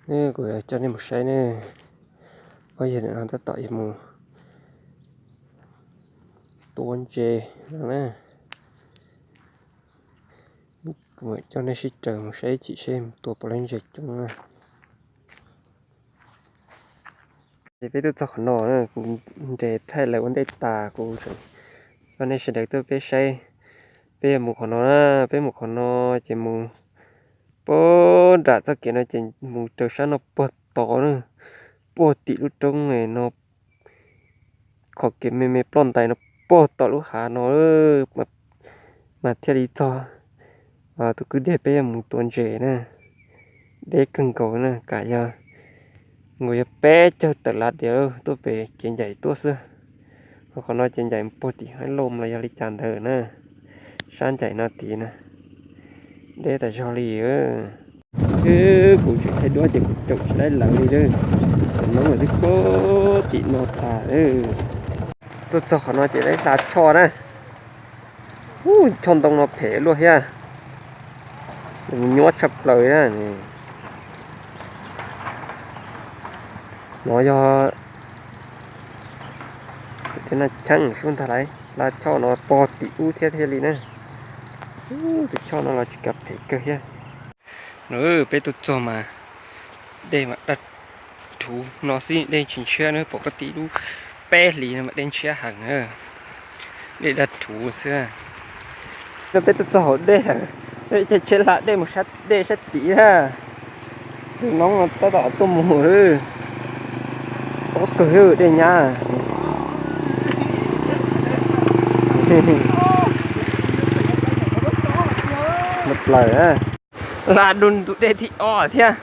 Kuv coj nej mus saib ne, pab yog ntawm no tab tom yuav mus tua ntses no na. Kuv mam coj nej sib raws mus saib ib chim seb mus tua puas lab ntses coob na. Ces peb tuaj txog qhov no, nres thaij lawv ua ntej tas, kuv coj nej sawv daws tuaj peb saib. Peb yuav mus qhov no na, peb mus qhov no ces mus puag nram txoj kev no ces mus raws sab no puag tod na, puag tim lub roob no, qhov kev me me ploj ntais no puag tom lub hav no mas thiaj li txog tus kwj deg peb yuav mus tua ntses na. Deb kawg nkaus na, kam yog nkaus yog peb caug tawm lav diav tuaj pem kev ncaim tuaj xwb. Ho qhov no ces ncaim puag tim hav loj los yog li cas ntawd na, sab ncaim no tid na. Deb tas zog li. Kuv tseem thaij duab ces kuv caum tsis laib lawv li, cov noob lawv twb puag tim no tas. Tuaj txog qhov no ces laib hla choj na. Ub, choj ntoo no phem luaj thiab, nyuaj tshaj plaws thiab. No yog na, cheeb sub ntag lauj, hla choj no pog tim ub thiab thiaj li na. Tus choj no los tsis kav phem kawg thiab. Peb tuaj txog mas dej mas daj rhuv no xwb, dej tsis ntshiab na, pom koj ti lub peb hlis no mas dej ntshiab heev na, dej daj rhuv xwb. No peb tuaj txog hauv dej, peb caij tsheb hla dej mus sab dej sab tid na. Tus noob no tab tom tuaj mus, tob kawg dej nyab. Plaws, hla dua ntu dej thib ob thiab.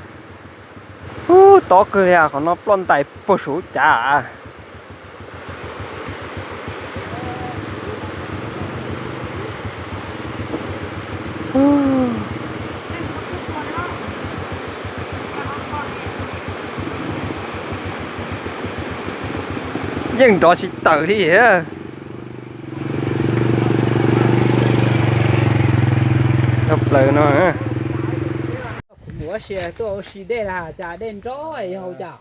Ub, tob kawg li, qhov no ploj ntais puag saum cav. Yeej nrov tsis tawm li. Plaws no. Kuv mus ua si tuaj ua si dej na, cas dej nrov yog cas?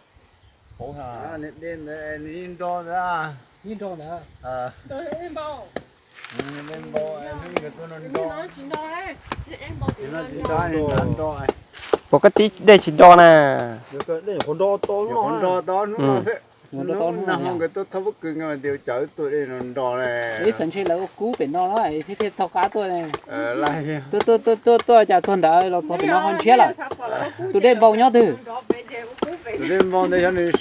Dej nrov ntawd, nrov ntawd. Puas koj tib dej tsis do na? Nag hmo nkawd tuaj thauj pob kws nkawd mas tias cawv tuaj dej no nrov ne. Ib xeem ntshe lawv ua kub pem no thiaj thiaj taug qab tuaj. Tuaj tuaj tuaj tuaj cas txog ntawd los txog pem no ho ntshiab lawm. Tus dej npau nyob twg? Tus dej npau ntawd yog nws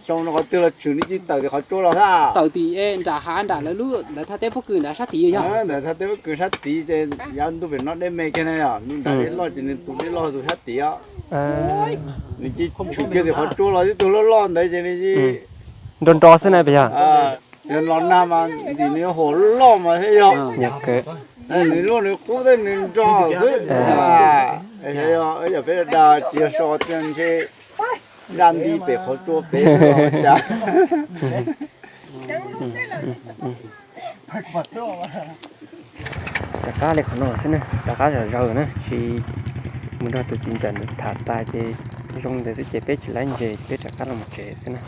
sau no qhov twg los tshwm nws cia li tawm tim qhov tsua los thiab. Tawm tim nram hav nram lawv lub ntawd thaj teb pob kws ntawd sab tid yog. Ntawd thaj teb pob kws sab tid ces yav ntuj pem no dej me kiag na yom, nws nram dej loj ces nws tus dej loj tus sab tid os. Nws cia li tshwm kiag tim qhov tsua los tib tug loj loj ntawd ces nws cia li nrov nrov xwb na pes yog. Yog los nag mas ntxim nws huam loj mas thiaj yog. Nws luaj nws qub thiab nws nrog xwb. Yog peb dag tsis yog so tiag ntshe zaj nti pem qhov tsua pem cas. Rov qab li qhov no xwb na, rov qab zom zaws na, tsis mus nrog tus txiv ntxawm ntawd tham tas ces zoo ntawd xwb ces peb tsis laib ntses ces peb rov qab los mus tsev xwb na.